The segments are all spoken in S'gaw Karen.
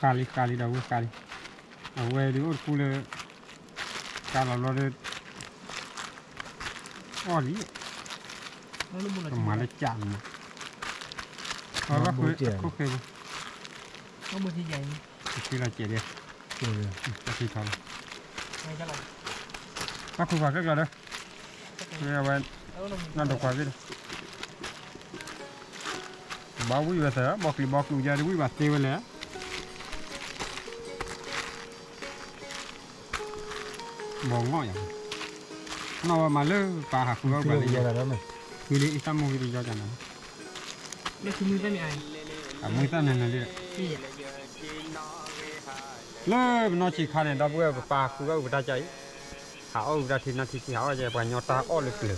ဃါလံ ဃါလံ ဒီပုၢ်ဝဲၢ် ဃါလံ. အဝဲဒုးအိၣ်တကူလၢ ကါလီၤဘျီဒီး အီၣ်လံ, ကမၤလၢကၢ်မး, အဝဲဘၣ်ဃုအခိၣ်ဃ့ဘိ, ဃ့လီၤစဲးဒဲး, ထီလီၤ, ဘၣ်ဃုပှၤကဲကျီဒီး ဝဲ နီၢ်ဒိးကွၢ်က့ၤဒီး ဘၣ်ဝံၣ်ဝဲသၢ ဘီကျံၤဘီကျူၤယါဒ်ဝံၣ်ဘၣ်သ့ဝဲလဲၣ်, ဘီငီၣ်ယၤ, နီၢ်ဝဲမၤလၢပၢ်ဟးဃုအီၣ်ပှၤလၢယဲ, ဃုလၢအံသၣ်မူဂ့ၤတယီကနၤ, အမူသၣ်နၤနၤလံ, လၢပနီၢ်ဆံးခါန့ၣ် ဒီပုၢ်ဝဲၢ် ပပၢ်ဃုအီၣ်ပတၢ်ကၢ်အံၤ, ဟးအီၣ်ဝံၤတၢ်ထံနီၢ်ထံထံ ဟးအီၣ်ယဲ ပှၤညီတၢ်အီၣ်လၢပျၢၤ,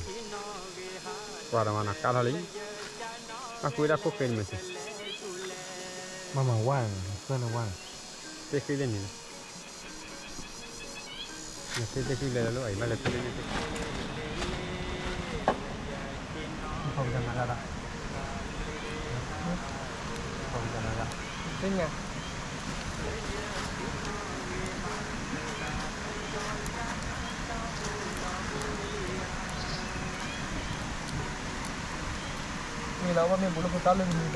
ပှၤတမၤနီၢ်ကါထီၣ်လံ, ဘၣ်ဃုဝဲဒၣ်ခိၣ်ဃ့န့ၣ်မ့ၢ်စ့ၢ်, မၤမၤဝါ, သၢနဝါ, သ့ၣ်ဃံလၢန့ၣ်လီၤ, သ့ၣ်သ့ၣ်ဃံလဲၤလီၤလၢအံၤဘၣ်လဲၤသ့ၣ်လၢန့ၣ်သ့ၣ် မ့ၢ်လီၤဝဲမ့ၢ်ဘူးလၢဖိသၣ်လၢကမံၤဒဲး, က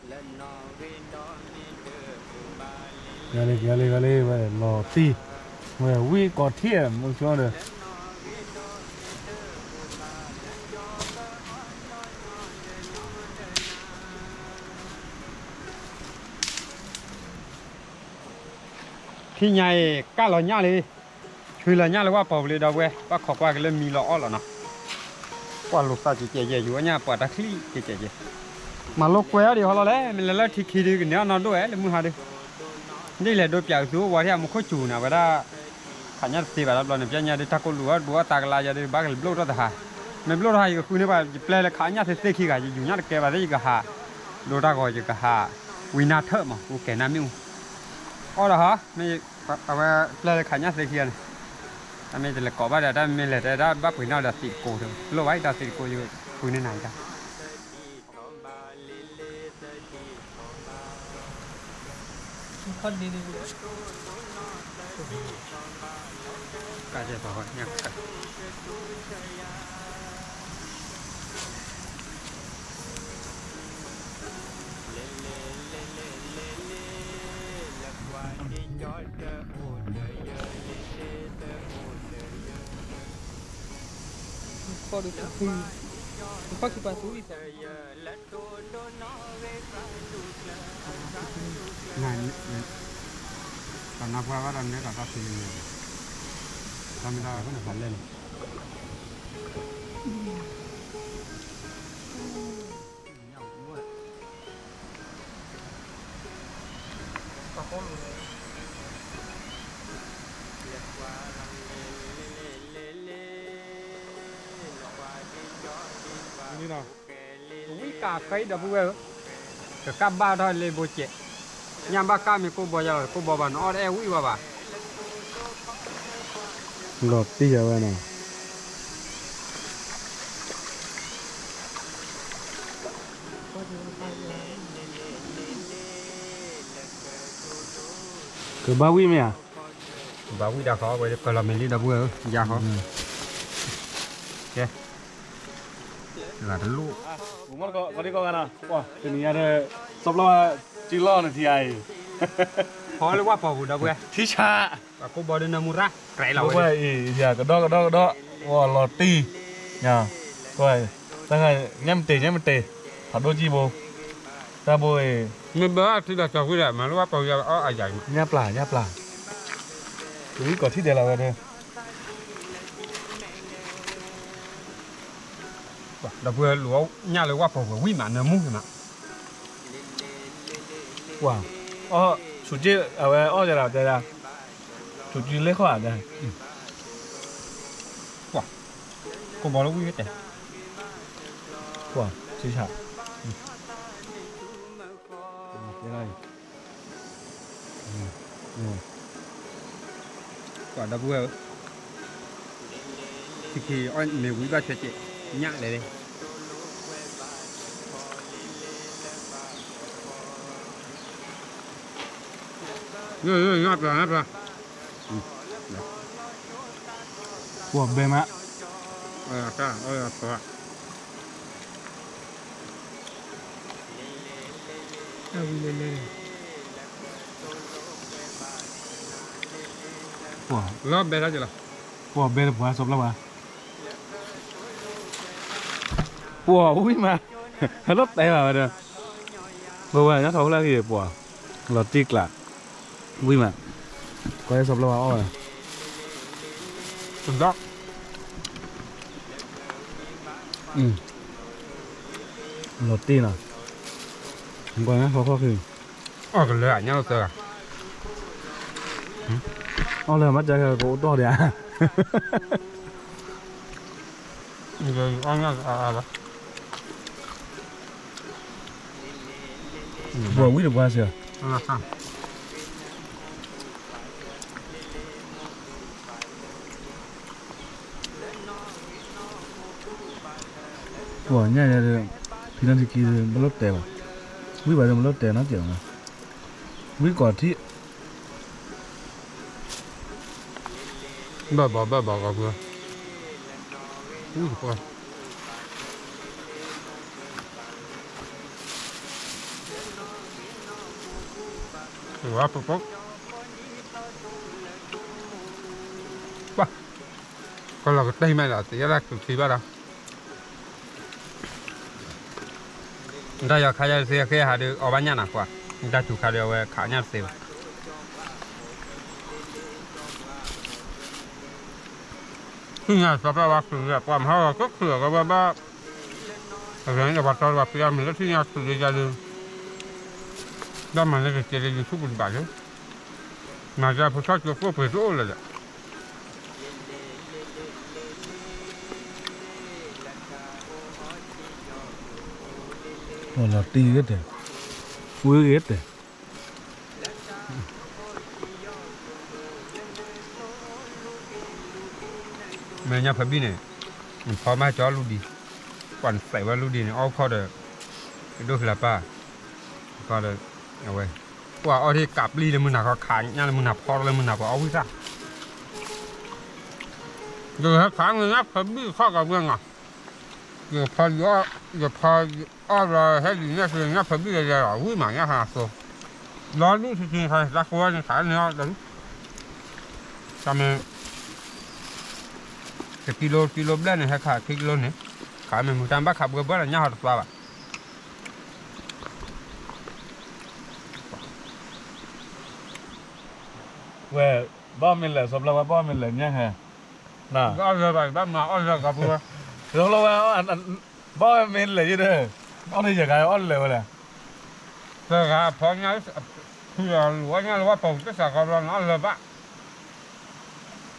လံၤကလံၤကလံၤ ဝဲလီၤတံၢ်, ဝဲဝံၣ်ကီၤထံၣ်မုၢ်ဆိဒီး ထံၣ်ညါအံၤ ကၢ်လီၤညၣ်လံ, ဆွံလီၤညၣ်လၢဝၣ်ပီၤပူၤလံ ဒီပုၢ်ဝဲၢ်, ဘၣ်ခိးကွၢ်က့ၤလၢမံလီၤအီၣ်လီၤနီၤ, ကွၢ်လိာ်သးကဲးကဲးယဲၢ် ယူၤအီၣ်ညၣ် ပှၤတၢ်ချံၣ်ကဲးကဲးယဲၢ်, မၤလိကွဲးအီၣ်ဒံးဟီလီၤလဲၣ်, မ့ၢ်လဲၤလၢထံခံဒုးကန့ၢ်အီၣ်နီၢ်ဒိၣ်ဝဲလၢမုၢ်ဟါဒုး, ဒ်လဲၣ်ဒိပၠးသုအိၣ်ဝီၤထံၣ်အမူခိၣ်စူၤနၤဝဲဒၣ်, ခးညၣ်တသ့ဘၣ်တဘျီန့ၣ် ပျဲညါဒုးတၢ်ကိၢ်လူၤအီၣ်တဘူးအီၣ်သးကလါယၤဒုး ဘၣ်ကလဲၤဘျိၣ်ထီၣ်သဟး, မ့ၢ်ဘျိၣ်ထီၣ်ဟး ယကဃုန့ၢ်ဘၣ် ယပျဲလၢခးညၣ်သ့သ့ခံဂၤ ယယူၤညၣ်တကဲဘၣ်သ့ၣ် ယကဟး, ဒိတၢ်ဂီၤယကဟး, ဝံနၢ်ထၢၣ်မး ပူၤကဲၤနၢ်မ့ၣ်အူ, အီၣ်ဒီးဟီ, မ့ၢ်အဝဲပျဲလၢခးညၣ်သ့ခံဂၤန့ၣ်, တၢ်မ့ၢ်တလဲၤကိးဘၣ်ဒီး တၢ်မ့ၢ်လဲၤတဲဒၣ်ဘၣ်ပှ့ၤနီၣ်ဒီးသံးတကိး, လိၣ်ဘၣ်အံၤတၢ်သံးတကိး ယဃုန့ၢ်နၤတၢ် ခီၣ်ဒုး, ခီၣ်ခံပၤသူ, ပနၢ်ပှၢ်ဘၣ်ဒီးနဲဒီးတၢ်သံန့ၣ်, တၢ်မ့ၢ်တၢ်ဖဲန့ၣ်ဖးလဲၢ်န့ၣ် ဝံၣ်ကးဃဲအံၤဒီပုၢ်ဝဲၢ်ဧၢ, ကကၢ်ဘၣ်ထီၣ်လၢဘိစဲး, ညၣ်ဘၣ်ကၢ်မ့ၢ်ကိၢ်ဘီယၤလီၤ ကိၢ်ဘီဘၣ် နအီၣ်တအဲၣ်ဝံၣ်ဝဲဘၣ်, လီၤတံၢ်ယၤဝဲနီၤ ကဘၣ်ဝံၣ်မ့ၢ်ဧါ, ဘၣ်ဝံၣ်ဒၣ်ဃီ ဝဲကလီၤမဲာ်လံဒီပုၢ်ဝဲၢ်ဧၢ ယၤဃီ, ကဲ, တလိၣ်, တနံၤညါဒီး စီၤပျီဝါ ကံလီၢ်န့ၣ်ထံအံၤ, ဟီလၢဝၣ်ပီၤပူၤဒီပုၢ်ဝဲၢ်, ထံဆး, ပှၤကိးဘီဒီးနၢမူရၣ် ကြဲးလီၤဝဲ, ကဒီကဒီကဒီ, ဝီၤလီၤတံၢ်, တၢ်ညၣ်မတ့ၤ ညၣ်မတ့ၤ, ဖးဒိၣ်ကံဘိ, တၢ်ဘိအံၤ, မ့ၢ်ဘၣ်ထံဒီးစီၤကွံဒီး မၤလၢဝၣ်ပီၤပူၤအီၣ်အယၤ, ညၣ်ပျၢ် ညၣ်ပျၢ်, ဝံၣ်ကီၤထံၣ်ဒဲးလီၤဝဲဒၣ် ဒီပုၢ်ဝဲၢ်လူၤအီၣ်ညၣ်လၢဝၣ်ပီၤပူၤဝံၣ်မး နၢမူမး, ပှၤ, အီၣ်, ဆူးက့ၢ်အဝဲအီၣ်ယၤဒီးတဲဒၣ်, ဆူးက့ၢ်လ့ၣ်ဃီဧါ, ပှၤ, ကိးဘီလၢဝံၣ်ဝဲတဲ, ပှၤ, ဆံဆး, ပှၤဒီပုၢ်ဝဲၢ်ဧၢ, ထံခံအီၣ်မ့ၤဝံၤဘၣ်ဆၢက့း, ညၣ်လဲၤလဲၣ်, ညၣ်ပျီ ညၣ်ပျီ, ပှၤဘဲမး, ပှၤဘဲလၢပှၤ စီၤပျီဝါ ပှၤဝံၣ်မး, ဟဲလီၤတဲဘၣ်ဝဲဒီး, ပဝဲညါထီၣ်ဟူလၢက့ၤပှၤ, လီၤတံၢ်ကျး, ဝံၣ်မး, ကွၢ်စီၤပျီဝါအီၣ်ဝဲ, လီၤတံၢ်နီၤ, ကွၢ်ညါထီၣ်ဟူလၢက့ၤ, အီၣ်ကလၢာ်ညါလီၤသၢဂၤ, အီၣ်လၢမ့ၢ်ကဲကအိၣ်တီၢ်ဒံးဧါ ပှၤဝံၣ်တပှၢ်စ့ၢ်, ပှၤညါဒီး ဖံနထံခံဒီး မ့ၢ်လိၣ်တဲဘၣ်, ဝံၣ်ဘၣ်ဒီး မ့ၢ်လိၣ်တဲနီတစဲးဘၣ်, ဝံၣ်ကီၤထံး ဘၣ်ဘၣ်ဘၣ်ဘၣ်ကီးဖု, ဝံၣ်တပှၢ်, ပှၤ, ကလီၤကတၢၢ်မးဒီး တယဲဒၣ်ကူၤထံဘၣ်ဒီး တၢ်ယီၤခါယီၤတသ့ဃဲဟးဒီး အီၣ်ဘၣ်ညၣ်နၤကွၢ်, တၢ်ထူခါဒီးအဝဲခးညၣ်တသ့ဘၣ်, ထံၣ်ညါစီၤပျီဝါချုးလၢပှၤမဟါဂီၤကချုးအကဘၣ်ဘၣ်, အဂၤန့ၣ်ပှၤတီပှၤဖံးအီၣ်မ့ၢ်လၢထံၣ်ညါချုးလၢယၤဒီး, ဘၣ်မၤလၢကကဲလၢ YouTube ပူၤတဘၣ်လၢ, မၤယၤဖိဆီၣ်ကၠိခိၣ်ပှ့ၤတအိၣ်လၢၤဒီး လီၤတံၢ်ဂ့ၤတဲ, ဝံၣ်ဂ့ၤတဲ, မ့ၢ်ညၣ်ဖးဘံၣ်န့ၣ်, နဖီမးကၠီလူဒံ, ပှၤနသဲးဝဲလူဒံန့ၣ် အီၣ်ခီၣ်ဒီး, ကဒိၣ်ဖျါပၢ်, ခီဒီး, အဝဲ, ပှၤအီၣ်ထံၣ်ကးပျံၤလၢမုၢ်နၤခီခးညၣ်လၢမုၢ်နၤဖီလၢမုၢ်နၤပှၤအီၣ်ဝံၣ်တၢ် ယဟဲခးန့ၣ်ညၣ်ဖးဘံၣ်ခီၣ်ကးပှဲၤနီၤ, ယဖီ, ယဖီအီၣ်လီၤဟဲဒ်ညၣ်ဖး, ညၣ်ဖးဘံၣ်လီၤဝံၣ်မးညၣ်ဟးသိ, လီၤဒူၣ်ဆံဆံခါ တၢ်ကိးဝဲန့ၣ်ခးန့ၣ်အီၤလီၤဒူၣ်, တၢ်မ့ၢ်, တကံလိ, ကံလိဘျဲၣ်န့ၣ် ဟဲခးခံကံလိန့ၣ်, ခးမ့ၢ်မုၢ်တၢ်ဘၣ်ခးဘှဲဘှဲဒီးညၣ်ဟးတသွါဘၣ် ဝဲ, ဘၣ်မ့ၢ်လဲၣ် စီၤပျီဝါ ဘၣ်မ့ၢ်လဲၣ်ညါဟဲ, ဘၣ်အီၣ်လၢၤဘၣ် ဘၣ်မၤအီၣ်လၢၤကီးပူၤဝဲ, စီၤပျီဝါ, ဘၣ်မ့ၢ်လဲၣ်ယဲဒီး, အီၣ်န့ၢ်ယဲဂၤအီၣ်လၢၤဝဲလဲၣ်, တဂၤဖီညါ, ဖုလီၤလူၤအီၣ်ညၣ်လၢဝဲပှၤကစၢ်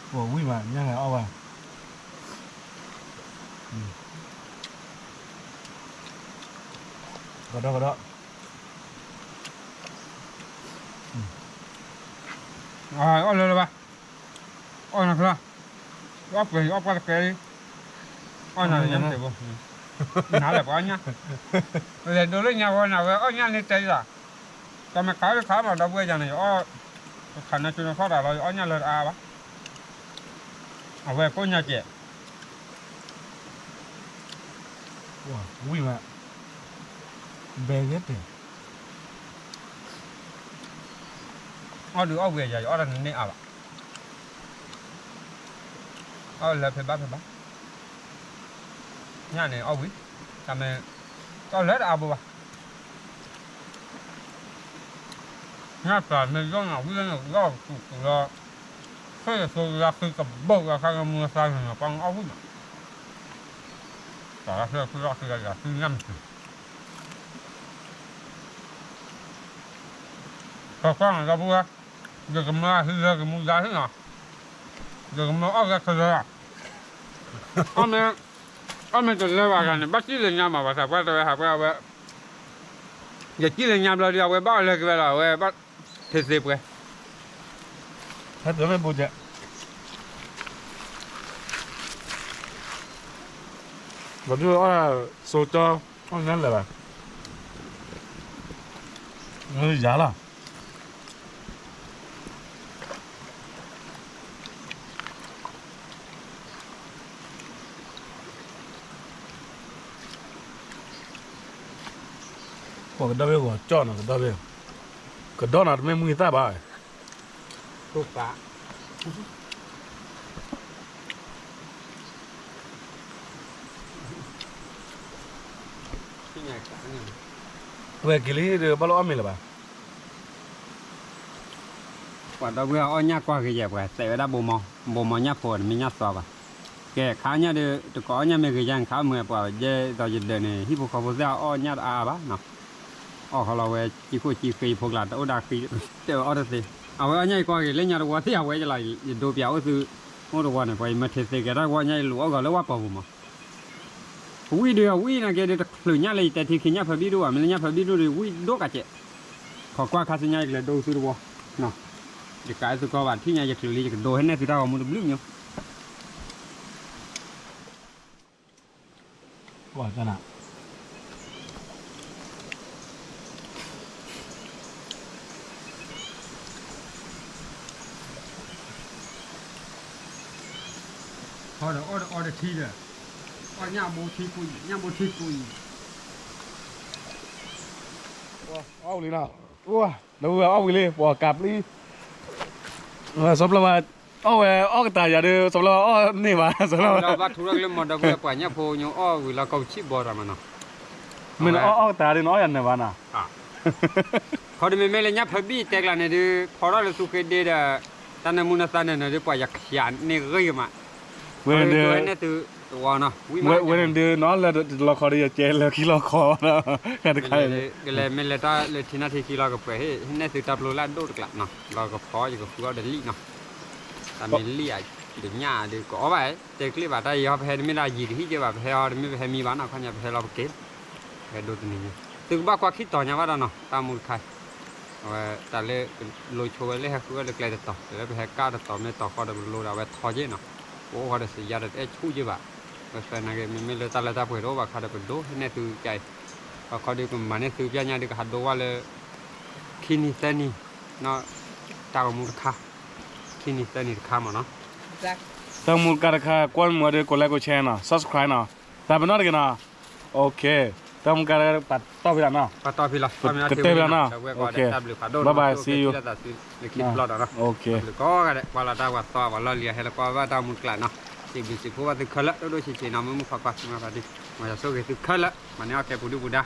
ကီးဘျီန့ၣ် အီၣ်လၢၤဘၣ်, ပှၤဝံၣ်မးညါဟဲအီၣ်ဝဲ ကဒီးကဒီး, အီၣ်လၢၤလၢၤဘၣ်, အီၣ်နၤချၢ, အီၣ်ပှဲၤအီၣ်ပှဲၤတကဲလံ, အီၣ်နၤလၢညါတဘိ, နၤလဲၣ်ပှၤအီၣ်ညၣ်, လဲၤဒိလၢညါဝဲနၤဝဲအီၣ်ညၣ်န့ၣ်တဲလီၤ, တမ့ၢ်ခးလၢခးမးဒီပုၢ်ဝဲၢ်ယၤန့ၣ် ယအီၣ်, ခးနၤကၠိနခီၣ်တၢ်လီၤ ယအီၣ်ညၣ်လၢတအါဘၣ်, အဝဲကိးညါကဲး ဝံၣ်မး, ဘဲဂ့ၤတဲ, အီၣ်ဒုးအီၣ်ဝံၤယၤ ယအီၣ်တၢ်န့ၣ်န့ၢ်အါဘၣ်, အီၣ်လၢဖဲဘၣ်ဖဲဘၣ်, ညၣ်န့ၣ်အီၣ်ဝံၤ, တၢ်မ့ၢ်, တအီၣ်လၢတအါဘိဘၣ် ညၣ်ပျီမ့ၢ်ယီၣ်န့ၣ် ဝံၣ်လၢန့ၣ် လီၢ်ကူၣ်ကူၣ်လီၤ, ဖဲယသိလၢဃံကဘီၣ်လၢခါ မူသါန့ၣ် ပှၤအီၣ်ဝံၣ်မး, ပှၤလၢဖဲဃံလီၢ်ဃံလီၤ ယၤဃံညၣ်မ့ၢ်တုၤ, ပှၤကွၢ်န့ၣ်ဒီပုၢ်ဝဲၢ်, ယကမၢဟံးလၢကမူဒါဟ့ၣ်နီၤ, ယကမၢအီၣ်ဂဲၤခလၢ, အီၣ်မ့ၢ်, အီၣ်မ့ၢ်တလၢဘၣ်ဂၤန့ၣ် ဘၣ်စံၣ်လၢညါမး ပှၤသးပှၢ်တဲဝဲ ဟးပှဲၤအဝဲ ယစံၣ်လၢညါဘျီဒီး အဝဲဘၣ်အီၣ်လၢကဝဲလီၤ အဝဲဘၣ်ဖဲသ့ပှဲၤ, ဟဲတမ့ၢ်ဘူးကဲ, ဘၣ်ဒုးအီၣ်စိကၠီ, အီၣ်ညၣ်လၢာ်ဘၣ်, ယၤလီၤ, ပှၤကဒီဘ့ၣ်ဂီၤကၠီၣ်နီၤ ကဒီဘ့ၣ်, ကဒီနီၤ တမ့ၢ်မုၢ်သၣ်ဘၣ်, တိၢ်ပာ် ဝဲက့ၤလံဒီး ဘၣ်လၢအီၣ်မ့ၤလၢၤဘၣ်. ပှၤဒီပုၢ်ဝဲၢ်အီၣ်ညၣ်ကွၢ်ဂ့ၤယဲၢ် ပှၤသဲးဝဲဒၣ်ဘိမီ, ဘိမီညၣ်ဖိတမ့ၢ်ညၣ်စီဘၣ်. ကဲ ခါအီၣ်ညၣ်ဒီး တကိးအီၣ်ညၣ်မ့ၢ်ဂ့ၤယါန့ၣ် ခါမုၢ်ပှၤယဲဒီးယဒၢးန့ၣ် ဟံၣ်ဖိဃီဖိသ့ၣ်အီၣ်ညၣ်တအါဘၣ်နီၤ. အီၣ်ခီလီၤဝဲ ကံခိၣ်ကံဃ့ဖိကျါ တအိၣ်ဒၣ်ဃံ တဲဝဲအီၣ်တသ့. အဝဲအီၣ်ညၣ်ယကွၢ်ဂ့ၤလၢညါတဝီသ့ၣ် အဝဲယလီၤ ယဒိပၠးအိၣ်သု အိၣ်တဝီန့ၣ် ပှၤယမ့ၢ်ထဲသ့ကဲတၢ်ဝီညါ ယလူၤအီၣ်ဂီၤလၢဝၣ်ပီၤပူၤမး. ဝံၣ်ဒီးဝံၣ်နာ်က့ဒီး တချုးညၣ်လၢယတဲထံခံညၣ်ဖၢဘံၣ်ဒိၣ်ဘၣ်, မ့ၢ်လၢညၣ်ဖၢဘံၣ်ဒိၣ်ဒီး ဝံၣ်ဒိၣ်ကးကဲး. ခိးကွၢ်ခါဆူညါ ယကလဲၤဒိသုတဝီ, ယကးသုကီဘၣ် ထံၣ်ညါယချုးလံ ယကဒိဟဲနဲၣ်သုတၢ်ဂီၤမူတဘျုးမၠိ အီၣ်ဒီးအီၣ်ဒီးထံဒီး အီၣ်ညၣ်ဘိထံကူအံၤ ညၣ်ဘိထံကူအံၤ အီၣ်ဝံၤလံနီၤ, အီၣ်ဝံၤလံ ပှၤကးပျံၤ စီၤပျီဘၣ် အီၣ်ဝဲအီၣ်ကတၢၢ်ယၤဒီး စီၤပျီဘၣ်အီၣ်န့ၢ်ဘၣ် စီၤပျီဘၣ် ဘၣ်ထူရၢ်ကလၢမီၤဒီပုၢ်ဝဲၢ်ပှၤညၣ်ဖိညိအီၣ်ဝံၤလီၤ ကီၢ်ဆံၣ်ဘီတၢ်မးနီၤ, မ့ၢ်နအီၣ်အီၣ်ကတၢၢ်ဒီး နအီၣ်ယၤနၢၤဘၣ်နီၤ, ခီဒုးမ့မ့ၢ်လၢညၣ်ဖၢဘံၣ်တဲကျါန့ၣ်ဒုး ဖီထီၣ်လၢသူဃ့ဒ့ဒီး တၢ်နၢမူနသးနၢၤနၢၤဒုး ပှၤယၤခယၤန့ၢ်ဂ့ၤမး, ဝဲန့ၣ်ဒုး ဝဲန့ၣ်ဒုး နီၤလၢတလီၤခီဒီး ယကဲလၢခံလီၤခီ တခါ ကလဲၤမ့ၢ်လဲၤတၢ်လၢထံနၢ်ထံခံလီၤကပှဲၤဟ့ၣ် ဟ့ၣ်နဲၣ်သုတၢ်ပျိလၢအဒိၣ်တကျးနီၤ လီၤကဖီယကဃုအီၣ်ဒီးလံၣ်နီၤ, တၢ်မ့ၢ်လံၣ်အဒညၣ်ဒုးကအီၣ်ဘၣ် တဲကျ့ဘၣ်တၢ်ယံၤဟီ ပဟဲတမ့ၢ်ဒၣ်ယံၤတဟံၣ်က့ဘၣ် ပဟဲဟီတမ့ၢ်ပဟဲမံဘၣ်နီၤ ခီညါပဟဲလီၤပက့ၤ ပဟဲဒိတနံၤညါ သုကဘၣ်ကွၢ်ခံတီၤညါဘၣ်ဒီးနီၤ တၢ်မူတခါ အဝဲတၢ်လၢ လိၤဆိဝဲလၢဟဲဃုအီၣ်လၢကျဲတတီၤ တလၢပဟဲကၢ်တတီၤမ့ၢ်တီၤဃီဒီးပလိၤဒၣ်ဝဲထီက့နီၤ, ပအိၣ်ဃီဒီးစယါဒီးတအဲၣ်ဆူၣ်က့ဘၣ်, ပသနာ်က့ မ့မ့ၢ်လၢတၢ်လၢတၢ်ပှဲၤတအိၣ်ဘၣ်ခါဒီးပဒိဟ့ၣ်နဲၣ်သုကါအံၤ, ပခီဒုးကမၤန့ၢ်သုပျဲညါဒုးကဟးဒိဝဲလၢ ခံနံၤသၢနံၤ, တၢ်ဂီၤမူတခါ, ခံနံၤသၢနံၤတခါမးနီၤ, တၢ်ဂီၤမူတခါတခါ ကွၢ်မုာ်ဒီး ကိးလဲကိးဆဲနီၤ subscribe နီၤ, တၢ်ပနီၣ်တဂ့ၤနီၤ, တၢ်ဂီၤမူတခါ ပာ်တီၢ်ဖံးလီၤနီၤ, ပာ်တီၢ်ဖံးလီၤ ကတၢၢ်ဖံးလီၤနီၤ, ဘၣ်ဘၣ် see you လၢခံတဘျီဒီးနီၤ, ကီးဂၤဒဲး ပှၤလီၤတၢ်ဝၤသီ ပှၤလီၢ်လံၤအဟဲလၢကွၢ်ဘၣ်တၢ်ဂီၤမူတကျးနီၤ, စံးဘျုးစံးဖှိၣ်ဘၣ်သုခဲလၢာ် ဒိၣ်ဒိၣ်ဆံးဆံးနီၤ မုၢ်မုၢ်ခွါခွါ သုမၤဖးဒံး, မ်ယွၤဆိၣ်ဂ့ၤသုခဲလၢာ် မၤန့ၢ်အီၣ်ကဲပူၤဒုၣ်ပူၤဒါ